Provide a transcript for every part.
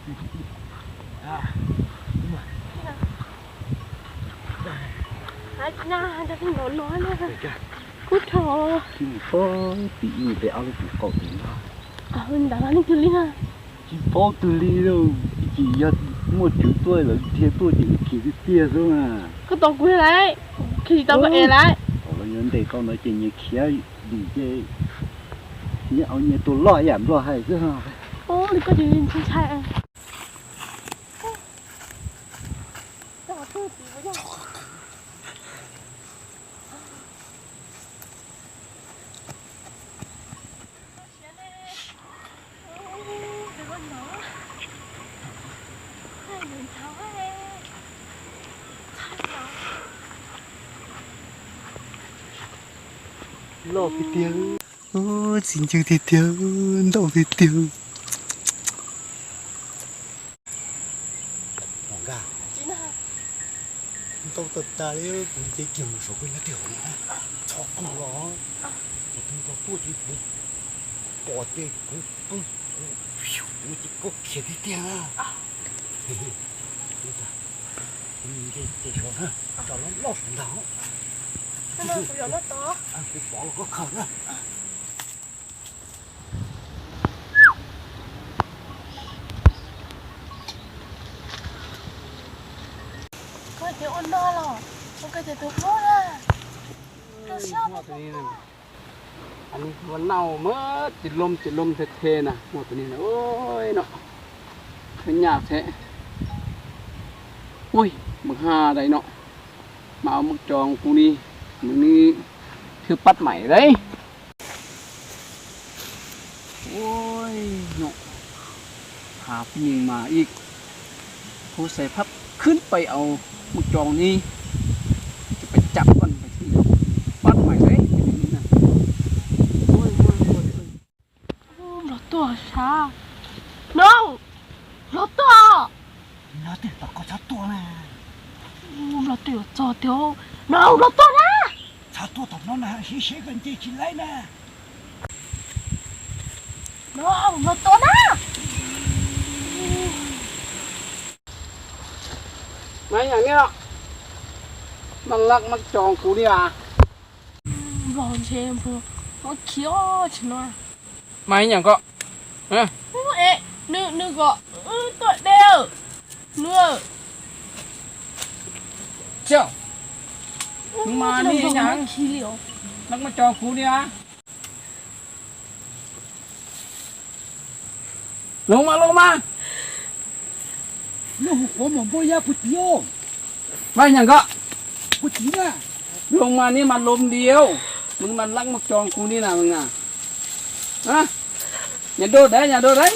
Kub dhau. Tsis mus fob tim ib nte ob lub tim qaum tim no. Ntawd leej twg li na? Tsis paub twg li lauj, tsis yog muaj tswv tuaj lawv dhia tuaj ces khiav tiag tiag xwb na. Koj tos kuv lawm, khiav tsis tau koj es lawm. Thaum lawv yuav ntes tau ntawd ces nyias khiav dim ces nyias ua nyias tus loj yam Nplog hais xwb. Ub, li koj ces ntshai ntshai. Loj tiag tiag, txiv ncw tiag tiag, ntau tiag tiag. Nkaj, ntau tas tas li, kuv nce kiag mus saum koj nyob twg hauv no, txhob kub los. Kuv tus nkaus tuaj ces kuv pom ces kuv pw, kuv mus ces koj khiav tiag tiag na. Nce ces saud na, tso loj loj saud ntag. Kuv pom los koj khaws na. Koj tias ua no los, ua koj tias tus hlub na. Tus siab tus hlub. Ua nau mas ces lom ces lom the the na, muaj tus niag no, no, nyaj thiab. Ui, mas ha dais no, mas ua maj coo kuv ni, nws ni thwb pab maim dais. Ui, no, ha pheej mas ib khub xais phab khwb pais au maj coo ni, ces pais cam koj pab maim dais. Nplog tuaj sav. No, Nplog tuaj. Nplog twb tau koj txhob tuaj na. Nplog twb yuav txog tiag. No, Nplog tuaj na. Txhob tuaj tom no na, siab siab koj nce tsis laib na. No, Nplog tuaj na. Mas yam ni, mas laj mas coo kuv li as. Nplog ntshe muab khiav tsis no. Mas yam ko, nws, nws kom wb tuaj de nws. Mas ni yam, laj mas coo kuv li as. Los mas, los mas. Nws hu quav mos npua yab puag tid. Mas nyam ko, puag tid na. Los mas ni mas los diam, nws mas laj mas coo kuv li na na. Nyam dua dais, nyam dua dais.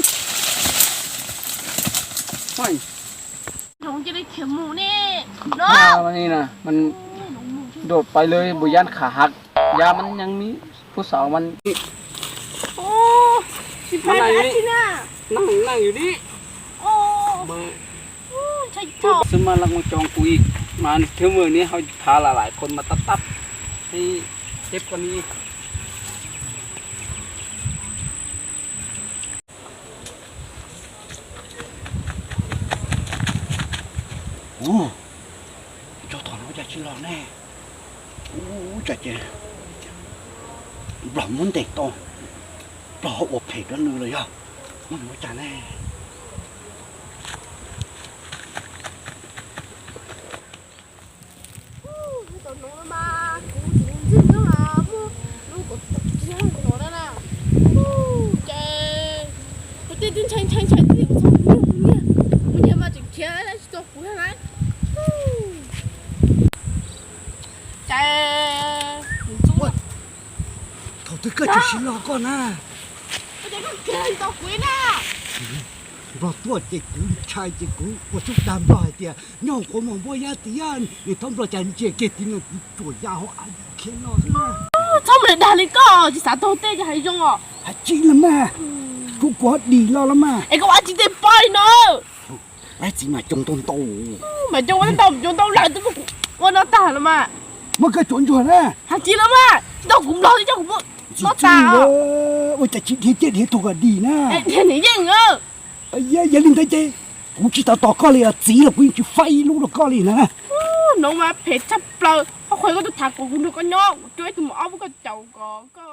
Dua pais lawm, npua yab kha hav, yab mas nyeej li, phub xaum mas. Neej yus li. Xwb mas laj mas coo kuv ib, mas thwb mus ni ho thav lais lais phoo mas tab tab, ceb koj ni. Ub, tso thaum no cas tsis los ne? Ub, cas ces Nplog muab ntes tau, Nplog ho ua phem rau nws los yog muab nws ua cas ne? Tam no mas kuv tus ntxwg nyob muab lub kaum tawm kiag no na. Ces kuv tej twb ntshai ntshai ntshai twb kuv txhob mus niag, mus niag mas tseem khiav tsis tau kuv thiab na. Ces thaum twg koj tsis sib los koj na, koj tsis tau kuv na. Nplog tuaj ces kuv ntshai ces kuv ua xub dag Nplog hais tias nyob hauv qhov muag npua yab tiag, nws thab Nplog cas ntsia kiag tid no kuv tsuas ya hauv av khiav los xwb na. Txhob mus dag li koj tsis xav taug tej ces hais zoo os. Hais tsis los mas, kuv kuv ho dim los los mas. Es koj ua tsis tej poj no. Laib txiv mas coo ntau ntau. Mas coo ntau ntau, coo ntau lawm twb muab kuv ua no tag los mas. Muab koj tsuav ntsuag na. Hais tsis los mas, tsis tau kuv Nplog li coj kuv muab no tag. Ua cas tsis dhia ciaj dhia tuag kom dim na. Dhia niam yeej. Yog li ntawd ces kuv tsis tau tos koj li, txiv los kuv yeej tsis faib ib lub rau koj li na. Nuav mas phem tshaj plaws, qhov qhuas koj tub tham kuv, kuv nrug koj nyob, kuv rua ib tug mos ob pub koj caum kom koj